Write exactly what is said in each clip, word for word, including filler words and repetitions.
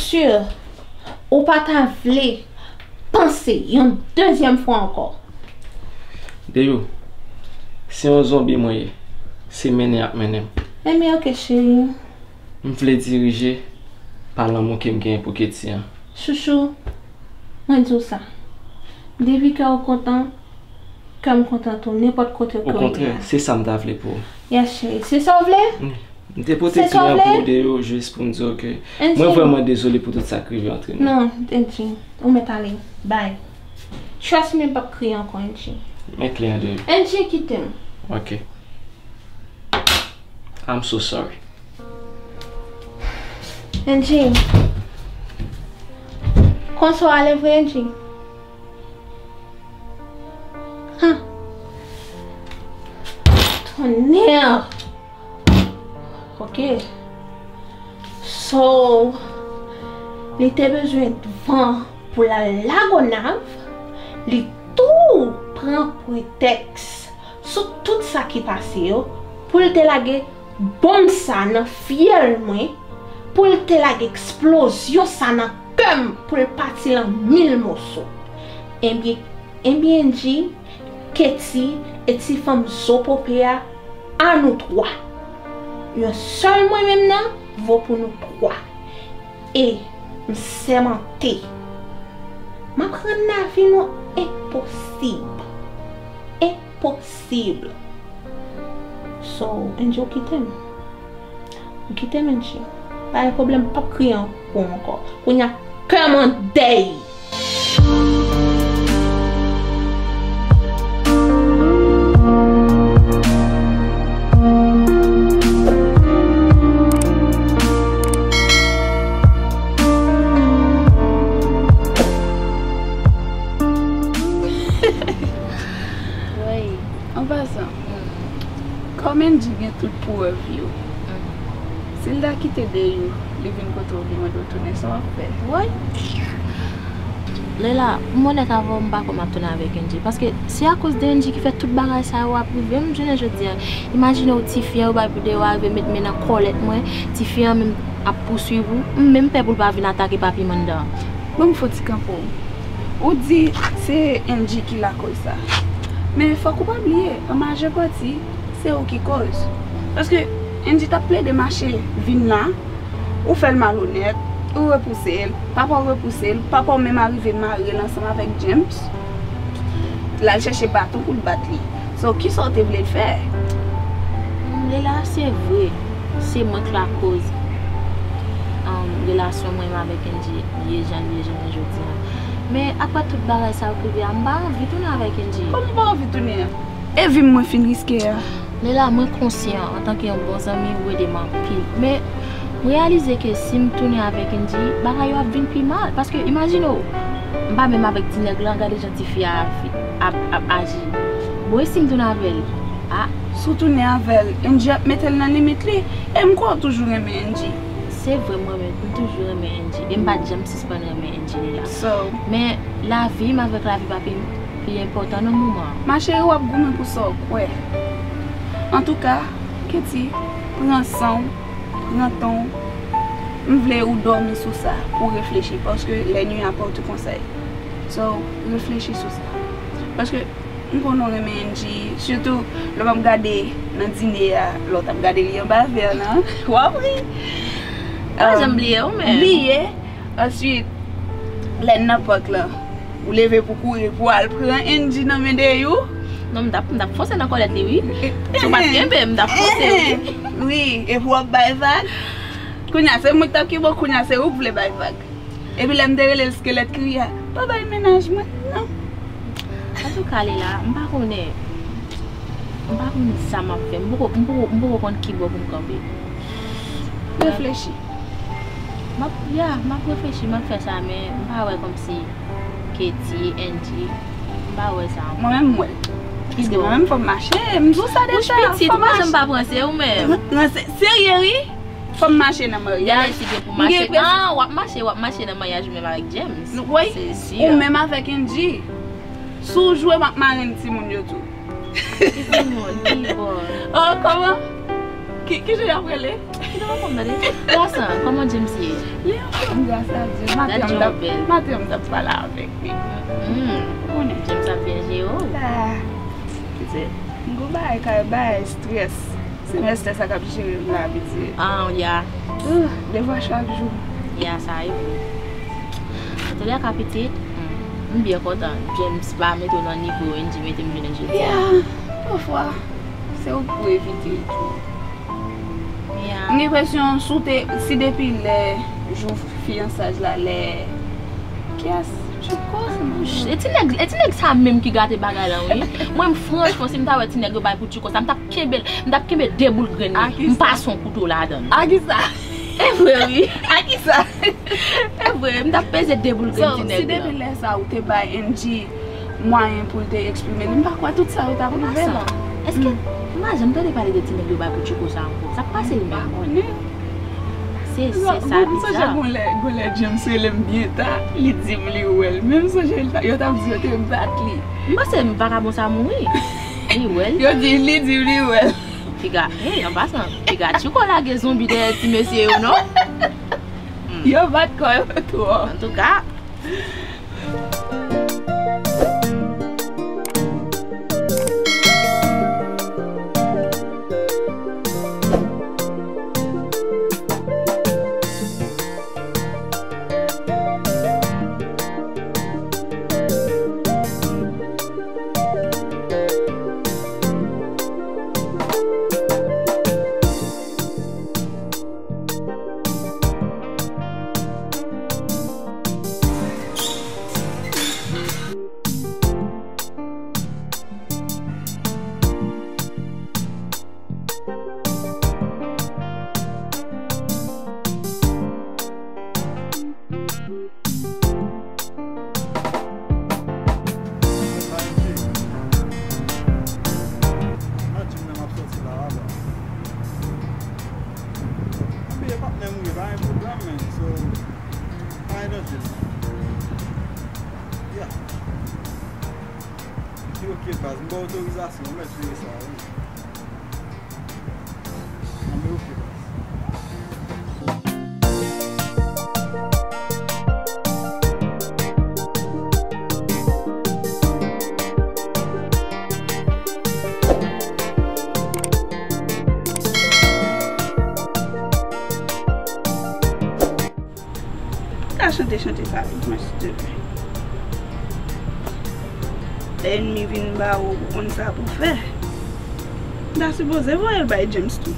Sir, ou pa ta vle panse yon dezyèm fwa ankò. Deyou, se yon zonbi mwen ye. Se mennen y ap mennen m. Ebyen, oke, cheri. M vle dirije pa lanmou ke m genyen pou Ketty an. Chouchou, mwen di w sa. Depi kè w kontan, kè m kontan tou, nenpòt kote ke w ye. Okontrè, se sa m ta vle pou ou. Yes, cheri. Se sa w vle? M te pote Se sa w kliyan vle? Pou ou, Deyou, jis pou m di w ke Angie. Mwen vrèman dezole pou tout sa k rive antre nou. Non, Angie, ou mèt ale. Bye. Trust me, m p ap kriye ankò, Angie. Men kliyan, Deyou. Angie, kite m. Ok. I'm so sorry. Angie. Konsa w ale vre, Angie? Huh. Tonnè! Ok. So, li te bezwen van pou l al Lagonav, li tou pran pretèks sou tout sa ki pase yo pou l te lage bonm sa nan fyèl mwen, pou l te lage eksplozyon sa nan kè m, pou l pati l an mil moso. Ebyen, ebyen, Angie, Ketty e ti fanm zo pope a, a nou twa. Yon sèl mwen menm nan vo pou nou twa. E m sèmante, m ap rann lavi nou enposib. Enposib. So, Angie, ou kite m. Ou kite m, Angie. Pa gen pwoblèm, m p ap kriye pou ou ankò. Kounye a, kè m an dèy. Woy, an pasan, kòm Angie gen tout prèv yo, si l ta kite Deyou, li vin kote w, li mande w tounen, sa w ap fè? Woy! Leila, m onèt avè w, m pa kwè m ap tounen avèk Angie. Paske se akoz de Angie ki fè tout bagay sa yo ap rive m jounen jodi a. Imajine w, tifi an, yo bay pou Deyou al rive met men nan kòlèt mwen, tifi an menm ap pouswiv ou, m menm pè pou l pa vin atake papi Manda. Ban m fè yon ti kanpe w. Ou di se Angie ki lakòz sa. Men fòk ou pa bliye, an majè pati, se ou ki kòz. Paske Angie t ap plede mache vin la, ou fè l malonèt, ou repouse l, papa w repouse l, papa w menm arive mare l ansanm avèk James. L al chèche baton pou l bat li. So, kisa w te vle l fè? Leila, se vre, se mwen k lakòz, um, relasyon mwen menm avèk Angie ye jan l ye jounen jodi a. Men, apre tout bagay sa yo k rive a, m pa anvi tounen avèk Angie. Kòman w pa anvi tounen an? E vi m mwen fin riske a? Leila, mwen konsyan, antanke yon bon zanmi, ou ede m anpil. Men, m reyalize ke si m tounen avèk Angie, bagay yo ap vin pi mal. Paske, imajine w, m pa menm avèk ti nèg lan, gade jan tifi a ap, ap, ap aji. Bon, e si m tounen avè l? A. Si w tounen avè l, Angie ap mete l nan limit li. E m kwè w toujou renmen Angie. Se vre, mwen menm, m toujou renmen Angie. E m pa t janm sispann renmen Angie, Leila. So. Men, lavi m avèk lavi papi m pi enpòtan nan moman an. Ma chérie, w ap goumen pou sa w kwè. Antouka, Ketty, pran san w, pran tan w. M vle ou dòmi sou sa, pou w reflechi, paske lè nwi a pa w tout konsèy. So, reflechi sou sa. Paske m konnen w renmen Angie, sitou lè w ap gade nan dine a, lè w t ap gade li anba vè nan, w ap ri. Pa janm bliye ou menm. Bliye. Answit, lè n nan pak lan, ou leve pou kouri pou al pran Angie nan men Deyou. Non, m t ap, m t ap fonse nan kòlèt li, wi. Si w pa t kenbe m, m t ap fonse, wi. Wi, epi w ap bay vag. Kounye a, se mwen k t ap kenbe w, kounye a, se ou k vle bay vag. Epi lè m te rele l skelèt kriye a, pa bay mennaj mwen, non. Antouka, Leila, m pa konnen. M pa konn sa m ap fè. M poko, m poko, m poko konn ki bò pou m kanpe. Reflechi. M ap, ya, m ap reflechi, m ap fè sa, men m pa wè kòmsi Ketty, Angie, m pa wè sa ankò. Mwen menm, m wè l. Paske mwen menm, fò m mache, m di w sa deja. Bouch pitit, ou pa janm pa panse, ou menm. Ranse, serye, wi. Fò m mache nan maryaj. Gade si gen pou mache. Ah, w ap mache, w ap mache nan maryaj ou menm avèk James. Wi, ou menm avèk Angie. Si w jwe, m ap marenn timoun yo tou. Ki timoun? Ki bò? Oh, kòman? Ki, ki jan y ap rele? Ki nan fanm nan de? Gason, kòman James ye? Li anfòm, gras a Dye. Maten an m t ap, maten an m t ap pale avèk li. Hmm. Ou konnen. James ap byen jere w. Ah, pitit, m gon bagay k ap bay strès. Se mèt strès sa k ap jere m la, pitit. Ah, ya. Uh, devwa chak jou. Ya, sa e vre. Antoulèka, pitit, hmm, m byen kontan. James pa mete w nan nivo Angie mete m jounen jodi a. Ya, pafwa, se ou k pou evite l tou. M gen enpresyon si w te, si depi lè jou fiyansaj la, lè, kiyès? Tchouko, se mwen. E ti nèg, e ti nèg sa menm ki gate bagay la, wi. Mwen, franchman, si m ta wè ti nèg yo bay pou Tchouko sa, m t ap kenbe l, m t ap kenbe de boul grenn li, m pase yon kouto ladan l. A kisa? E vre, wi. A kisa? E vre, m t ap peze de boul grenn ti nèg lan. So, si depi lè sa ou te bay Angie mwayen pou l te eksprime li, m pa kwè tout sa yo t ap rive la. Èske, m pa janm tande pale de ti nèg yo bay pou Tchouko sa ankò? Sa k pase l menm? M pa konnen. Se, se sa bizarre. M sonje gon lè, gon lè James rele m byen ta, li di m li wè l. Men m sonje yo t ap di yo te bat li. M panse vakabon sa mouri. Li wè l. Yo di, li di li wè l. Piga, hey, an pasan, piga Tchouko lage zonbi dèyè ti mesye yo, non? Hmm. Yo bat kò yo twò. Antouka. Anpi e patnè m ye, pa gen pwoblèm, man. So, pa gen danje, non. Yeah. Li di, "Ok, baz, m ba w otorizasyon, ou mèt jere sa, wi." Anben, ok, baz. Ka chante chante sa pou mwen, silteplè. Lè ènmi vin ba ou, ou konn sa pou fè. M ta sipoze voye l bay James tou.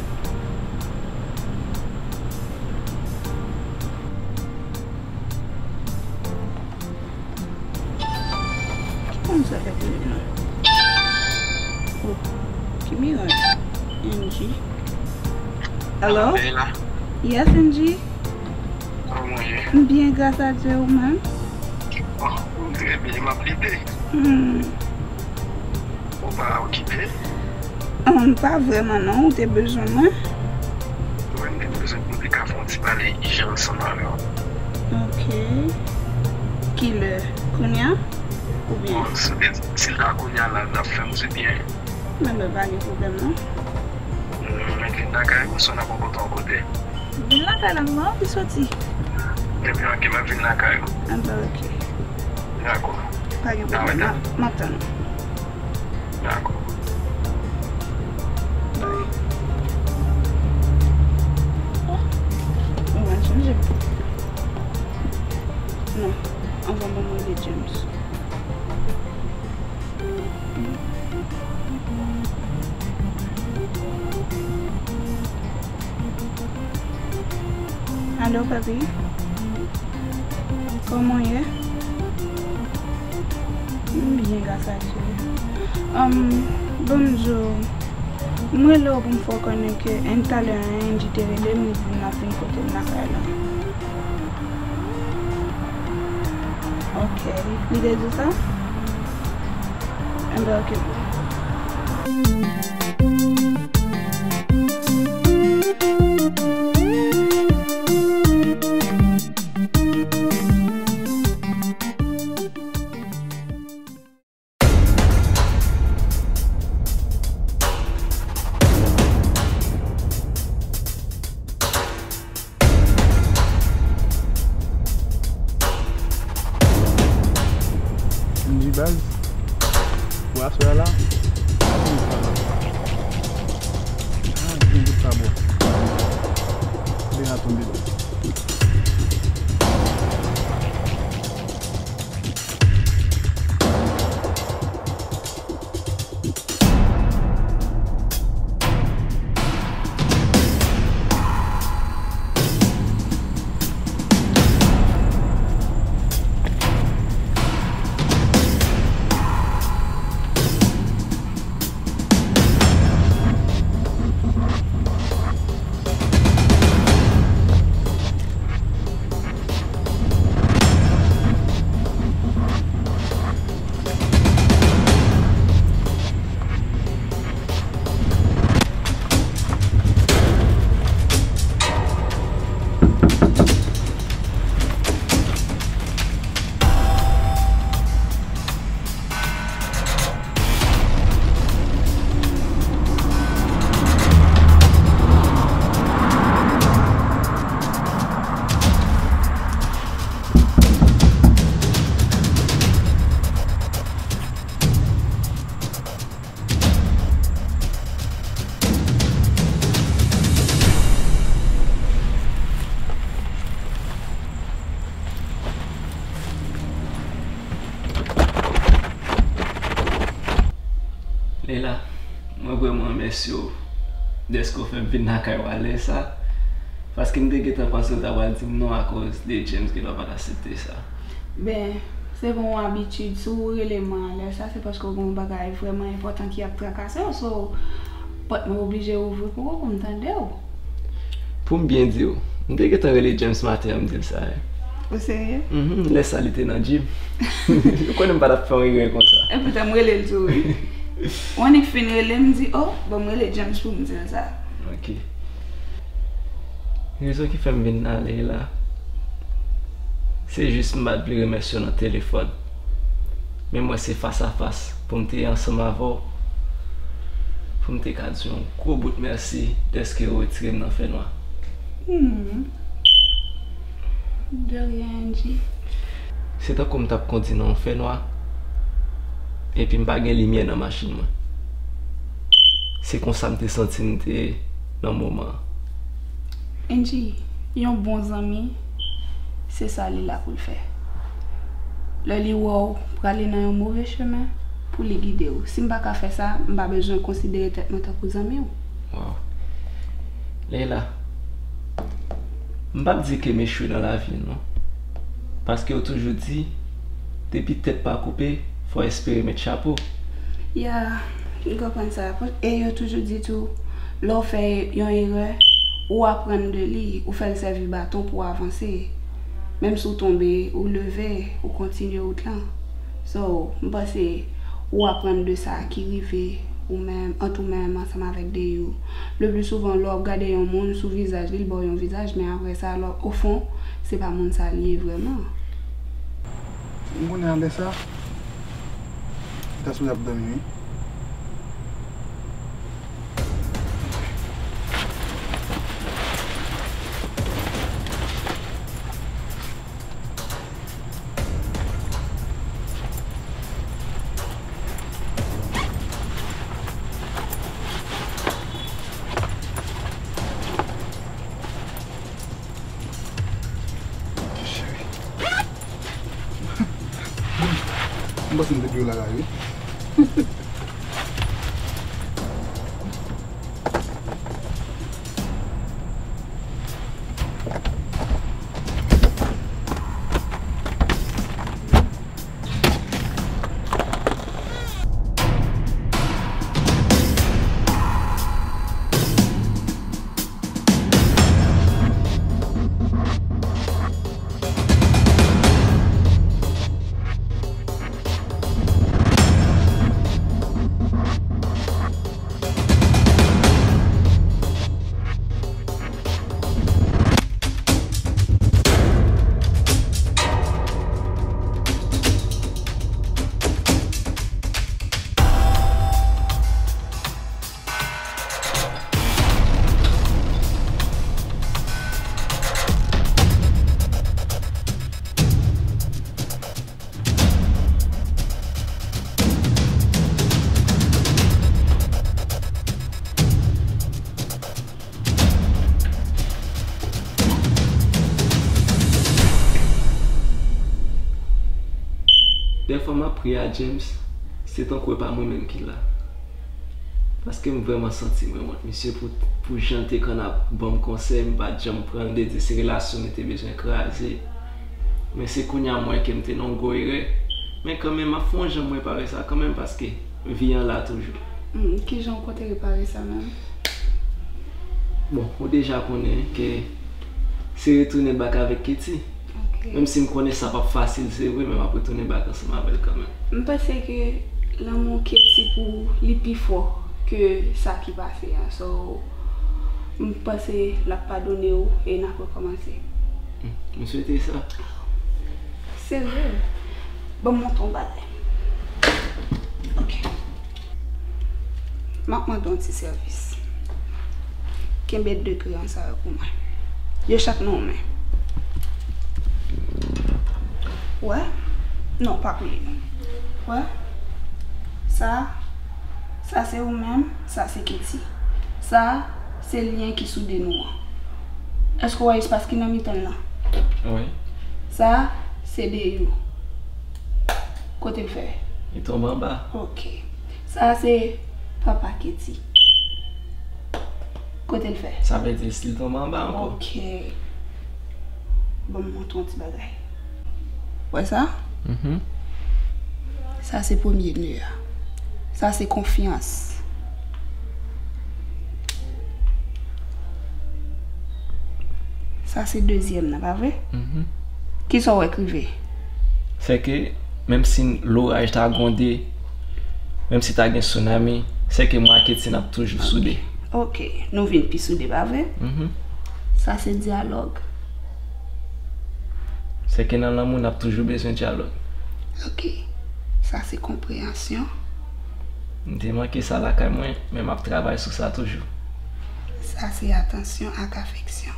Ki moun sa k ap rele la? Oh, ki miray. Angie. Hello? Yes, Angie. Kòman w ye? M byen, gras a Dye, ou menm? Oh, m trè byen, m ap lite. Hmm. Ou pa okipe? Ahn, pa vrèman non, ou te bezwen mwen? Wi, m te bezwen pou m te ka fè yon ti pale ijan ansanm avè w. Ok. Kilè? Kounye a? Oubyen? Bon, si w te, si l ta kounye a la, l t ap fè m di byen. Enben, pa gen pwoblèm non. Hmm, vin lakay ou, swa n ap rankontre yon kote? Vin lakay la, m pa anvi soti. Ebyen, ok, m ap vin lakay ou. Enben, ok. Dakò. Pa gen pwoblèm, m ap, m ap tann ou. Dakò. Bye. Oh, mwen chanje. Non, anvan mwen rele James. Alo, papi. Kòman w ye? M byen, gras a Dye. Ahn, ban m di w, m rele w pou m fè w konnen ke talè a Angie te rele m, li di m l ap vin kote m lakay la. Ok. Li te di w sa? Enben, ok. Gaz. Pou aswè a la, a, gen bout sa bò. Lena tonbe la. Leila, mwen vrèman remèsye w dèske w fè m vin lakay ou alè sa, paske m te gentan panse w ta pral di m non akoz de James genlè w pa t aksepte sa. Ben, se pa yon abitid, si w rele mwen alè sa, se paske w gen yon bagay vrèman enpòtan ki ap trakase w, so, pòt mwen oblije ouvri pou ou, pou m tande w. Pou m byen di w, m te gentan rele James maten an, m di l sa, wi. Ou serye? Mhm, lè sa li te nan gym. Ou konnen m pa t ap fè yon erè konsa. E poutan m rele l tou, wi. W annik fin rele m, m di, oh, bon, m rele James pou m di l sa. Ok. Rezon ki fè m vin ale la, se jis m pa t vle remèsye w nan telefòn. Men m wè se fas a fas pou m te ansanm avè w, pou m te ka di w yon gwo bout mèsi dèske w retire m nan fènwa. Hmm. De rien, Angie. Se tankou m t ap kondi nan yon fènwa, epi m pa gen limyè nan machin mwen. Se konsa m te santi m te ye nan moman an. Angie, yon bon zanmi, se sa li la pou l fè. Lè li wè w prale nan yon move chemen, pou li gide w. Si m pa ka fè sa, m pa bezwen konsidere tèt mwen tankou zanmi w. Waw. Leila, m p ap di ke m echwe nan lavi, non. Paske yo toujou di, depi tèt pa koupe, fò espere met chapo. Ya, m konprann sa. E yo toujou di tou, lè w fè yon erè, ou aprann de li, ou fè l sèvi baton pou w avanse. Menm si w tonbe, ou leve, ou kontinye wout lan. So, m panse ou aprann de sa ki rive ou menm, ant ou menm ansanm avèk Deyou. Le pli souvan, lè w ap gade yon moun sou vizaj li, l ba w yon vizaj, men apre sa, lè, ofon, se pa moun sa li ye vrèman. M konnen alè sa, li ta sipoze ap dòmi, wi. Cheri. M panse m te pi yo lakay, wi. Dèfwa m ap ri a James, se tankou e pa mwen menm ki la. Paske m vrèman santi mwen wont, misye, pou, pou jan l te konn ap ban m konsèy, m pa t janm pran l, de di se relasyon nou te bezwen kraze. Men se kounye a m wè ke m te nan yon gwo erè. Men kanmenm, m ap fè yon jan m repare sa kanmenm, paske vi an la toujou. Hmm, ki jan w konte repare sa menm? Bon, ou deja konnen ke se retounen back avèk Katie. Ok. Menm si m konnen sa p ap fasil, se vre, men m ap retounen back ansanm avè l kanmenm. M panse ke lanmou Katie pou ou, li pi fò ke sa ki pase a. So, m panse l ap padone w e n ap rekòmanse. Hmm, m swete sa. Serye? Ban m montre w bagay. Ok. M ap mande w yon ti sèvis. Kenbe de kreyon sa yo pou mwen. Yo chak nan yon men. Wè? Non, pa pliye. Wè? Sa, sa se ou menm, sa se Katie. Sa, se lyen ki soude nou an. Èske w wè espas ki nan mitan l lan? Wi. Sa, se de yo. Kote l fè? Li tonbe anba. Ok. Sa se papa Katie. Kote l fè? Sa vle di si l tonbe anba ankò. Ok. Ban m montre yon ti bagay. Wè sa? Mhm. Sa se premye nè a. Sa se konfyans. Sa se dezyèm nan, pa vre? Mhm. Kisa w wè k rive? Se ke, menm si loraj ta gwonde, menm si ta gen tsunami, se ke mwen ak Katie n ap toujou soude. Ok, nou vin pi soude, pa vre? Mhm. Sa se dyalòg. Se ke nan lanmou, n ap toujou bezwen dyalòg. Ok. Sa se konpreyansyon. M te manke sa lakay mwen, men m ap travay sou sa toujou. Sa se atansyon ak afeksyon.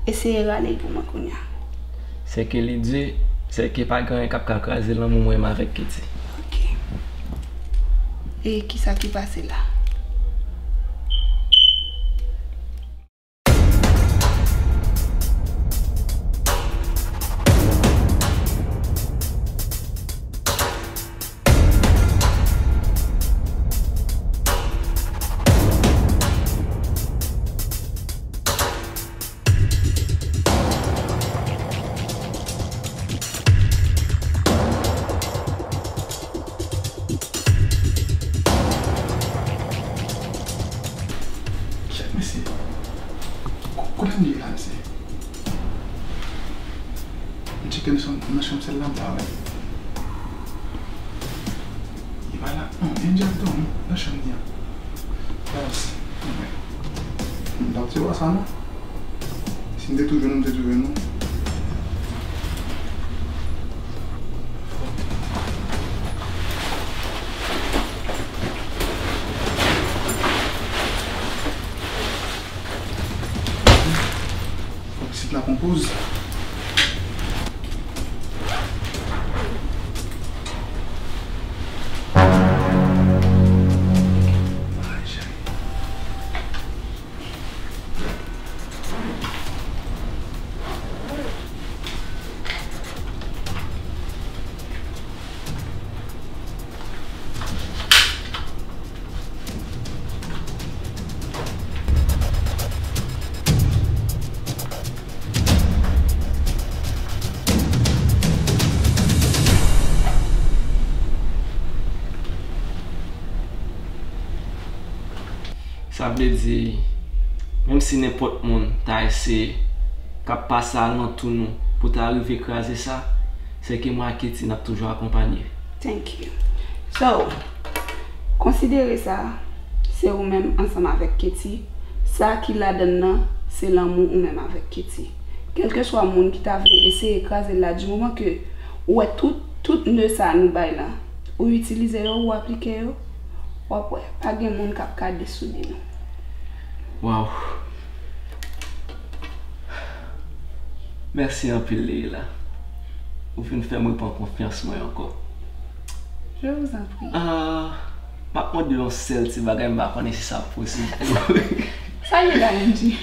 Eseye rale l pou mwen kounye a. Se ke li di, se ke pa gen anyen k ap ka kraze lanmou mwen menm avèk Katie. Ok. E kisa ki pase la? Chèf, mesye. Ko-, kote m ye la, mesye? M tcheke nan chanm, nan chanm sèl la, m pa wè. Li pa la. Non, Angel tou, nan chanm li an. Yes. M pa t wè sa, non. Si m te tou jwenn ou, m te tou jwenn ou. Fòk sit la pran poz. Sa vle di, menm si nenpòt moun ta eseye, k ap pase alantou nou pou ta rive kraze sa, se ke mwen ak Katie n ap toujou akonpanye. Thank you. So, konsidere sa, se ou menm ansanm avèk Katie. Sa ki ladann nan, se lanmou ou menm avèk Katie. Kèlkeswa moun ki ta vle eseye kraze l la, di moman ke ou wè tout, tout nè sa nou bay la, ou itilize yo, ou aplike yo, w ap wè, pa gen moun k ap ka desoude nou. Waw. Mèsi anpil, Leila. Ou vin fè m reprann konfyans mwen ankò. Je vous en prie. Ah, m ap mande yon sèl ti bagay, m pa konnen si sa posib pou ou. Sa ye la, Angie?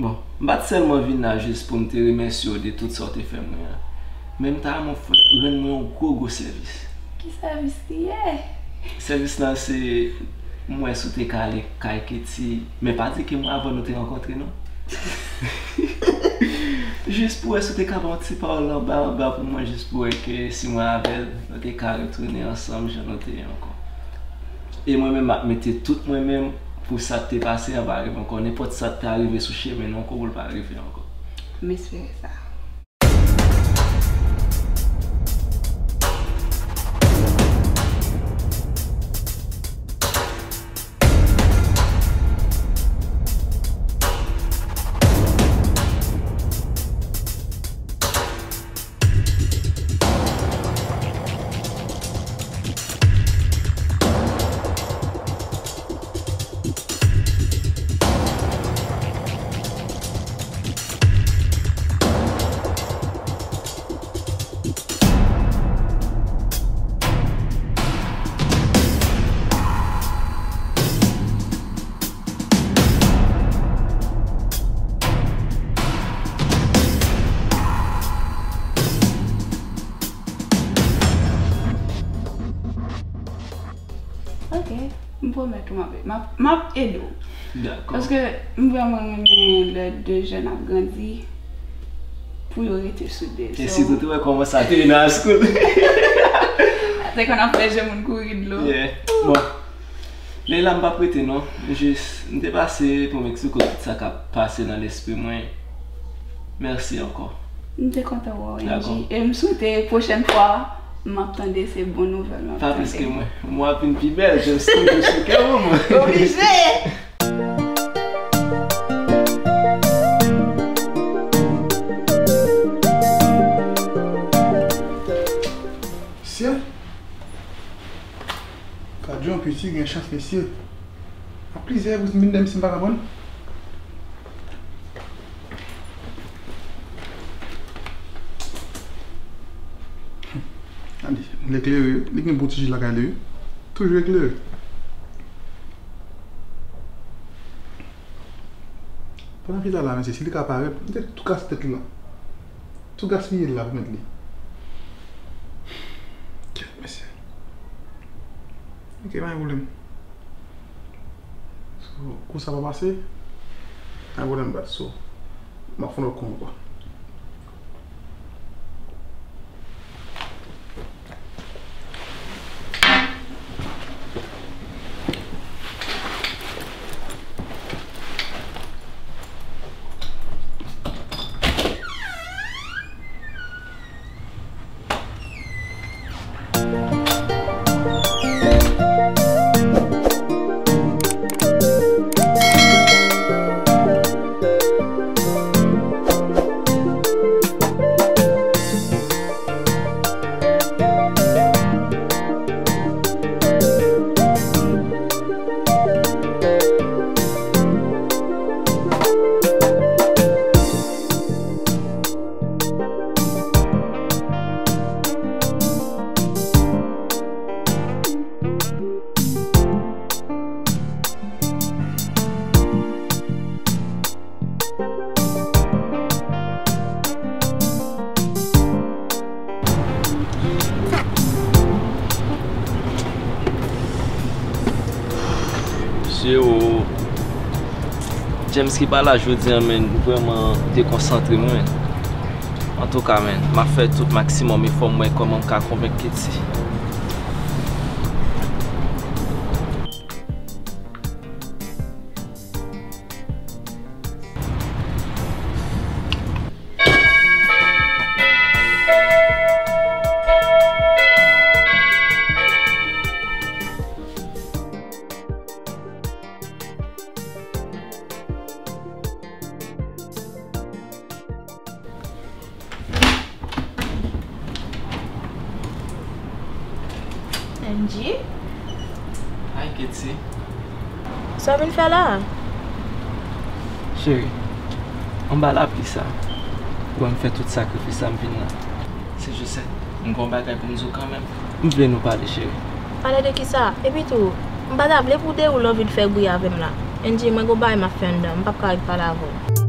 Bon, m pa t sèlman vin la jis pou m te remèsye w de tout sa w te fè mwen an. Men m ta renmen w fè, rann mwen yon gwo gwo sèvis. Ki sèvis li ye? Sèvis lan se, m wè si w te ka ale kay Ketty, men pa di ke mwen avan nou te rankontre non. Jis pou wè si w te ka ba yon ti pawòl anba anba pou mwen, jis pou wè ke si mwen avè l, nou te ka retounen ansanm jan nou te ye ankò. E mwen menm, m ap mete tout mwen menm pou sa k te pase an pa rive ankò. Nenpòt sa k ta rive sou chemen nou ankò, pou l pa rive ankò. M espere sa. Ok, m pwomèt ou m ap, m ap, m ap ede w. Dakò. Paske m vrèman renmen lè de jèn ap grandi pou yo rete soude. E so, sitou tou wè kòman sa te ye nan high school. Te konn ap fè je moun kouri dlo. Yeah. Bon. Men la m p ap rete non. M jis, m te pase pou m eksplike w tout sa k ap pase nan lespri mwen. Mèsi ankò. M te kontan wè w, Angie. Dakò. E m swete pwochèn fwa, m ap tande se bon nouvèl m ap tande. Pa plis ke mwen. Mwen ap vin pi bèl, James, toujou sou kè w, mwen. Oblije! Mesye, Kadyon piti gen chans, mesye. Ap plizyè pou vin dèm si m pa ka pran. Gade, l eklere, li gen bon ti ji lakay li, wi. Toujou eklere. Pandan fi sa la, mesye, si li ka parèt, m te tou kase tèt li la. Tou gaspiye l la pou met li. Kèt, mesye. Ok, pa gen pwoblèm. So, kou sa pa pase, pa gen pwoblèm, bat. So, m ap fè yon lòt kou ankò. Mesye o, James ki pa la jodi a, men, vrèman dekonsantre mwen. Antouka, men, m ap fè tout maksimòm efò m wè kòman m ka konvenk Ketty. Angie? Hi, Ketty. Sa w vin fè la a? Cheri, anba lapli sa, ou wè m fè tout sakrifis sa m vin la. Se jis m gen yon bagay pou m di w kanmenm. M vle nou pale, cheri. Pale de kisa? Epi tou, m pa ta vle pou w dewoule anvi l fè bri avè m la. Angie, mwen gen yon bagay m ap fè anndan, m p ap ka ret pale avè w.